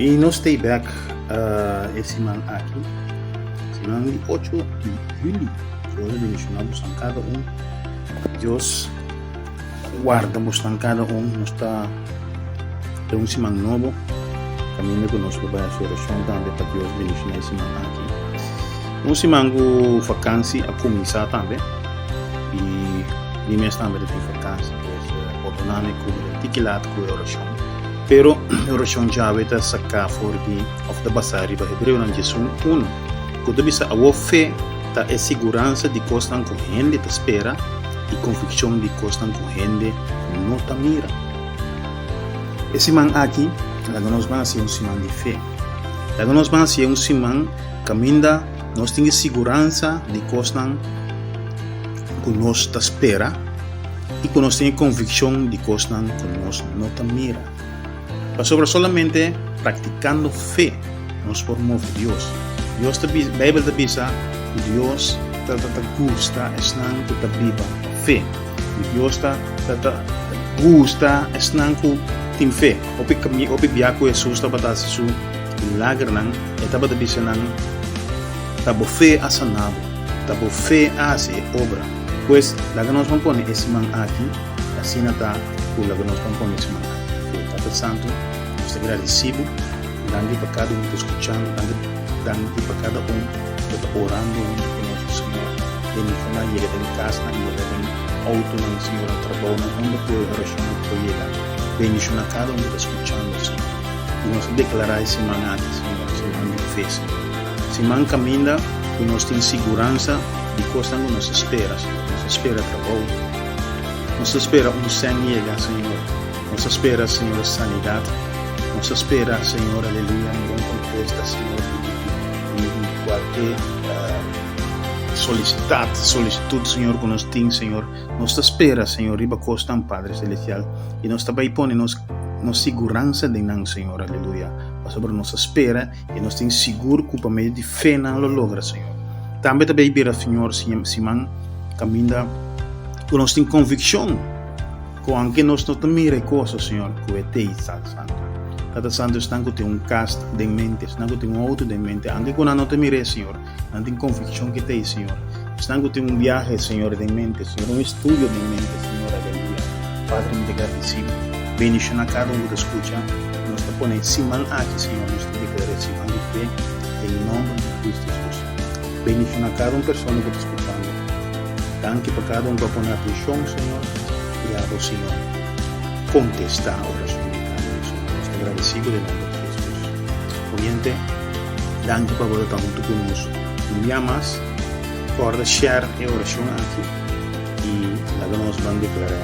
I nos ta bek e siman aki, siman di 8 di yüli. Dios bendishoná boso kada un. Dios warda boso kada un. Nos ta den un siman nobo. Kaminda ku nos lo bai hasi orashon tambe pa Dios bendishoná e siman aki. Un siman ku vakansi a kuminsá tambe. I mi mes tambe ta tin vakansi. Pues pordoná mi ku mi ta tiki lat ku e orashon. Pero e orashon djawe ta saká for di òf ta basá riba Hebreonan 11:1, ku ta bisa, Awor fe ta e siguransa di kosnan ku hende ta spera i konvikshon di kosnan ku hende no ta mira. E siman aki laga nos ban hasi un siman di fe. Laga nos ban hasi un siman kaminda nos tin e siguransa di kosnan ku nos ta spera i ku nos tin e konvikshon di kosnan ku nos no ta mira. Pasobra solamente praktikando fe nos por move Dios. Dios ta bisa, Beibel ta bisa ku Dios ta ta ta gusta esnan ku ta biba pa fe. I Dios ta ta ta gusta esnan ku tin fe. Hopi kami hopi bia ku Hesus tabata hasi su milagernan, e tabata bisa nan, Ta bo fe a sana bo, ta bo fe a hasi e obra. Pues, laga nos ban pone e siman aki, asina ta ku laga nos ban pone e siman aki. Ku e Tata Santu, nos ta gradisí bo. Danki pa kada un ku ta skuchando, danki danki pa kada un ku ta orando huntu ku nos, Señor. Bendishoná yega den kasnan, yega den outonan, Señor, na trabounan, unda ku e orashonnan por yega. Bendishoná kada un ku ta skuchando, Señor. I nos ta deklará e siman aki, Señor, siman di fe, Señor. Siman kaminda ku nos tin siguransa di kosnan ku nos ta spera, Señor. Nos ta spera trabou. Nos ta spera un sèn yega, Señor. Nos ta spera, Señor, sanidat. Nos ta spera, Señor, aleluya, mira un kontesta, Señor, di, di, di kualke solisitat, solisitut, Señor, ku nos tin, Señor. Nos ta spera, Señor, riba kosnan, Padre Celestial, i nos ta bai pone nos, nos siguransa den nan, Señor, aleluya, pasobra nos ta spera i nos tin sigur ku pa medio di fe nan lo logra, Señor. Tambe ta bai bira, Señor, siman kaminda ku nos tin konvikshon Ku anke nos no ta mira e kos, o Señor, ku e t'ei, Tata Santu. Tata Santu, esnan ku tin un kas den mente, esnan ku tin un outo den mente, anke ku nan no ta mir'é, Señor, nan tin konvikshon ku e t'ei, Señor. Esnan ku tin un biahe, Señor, den mente, Señor, un estudio den mente, Señor, aleluya. Padre, mi ta gradisí Bo. Bendishoná kada un ku ta skucha. Nos ta pone e siman aki, Señor, nos ta deklará e siman di fe den nòmber di Kristu Hesus. Bendishoná kada un persona ku ta skuchando. Danki pa kada un ku a pone atenshon, Señor, i abo, Señor, kontestá orashon di kada un, Señor. Nos ta gradesí bo den nomber di Hesus. Oyente, danki pa bo ta ta huntu ku nos un bia mas. Kòrda share e orashon aki i laga nos ban deklará.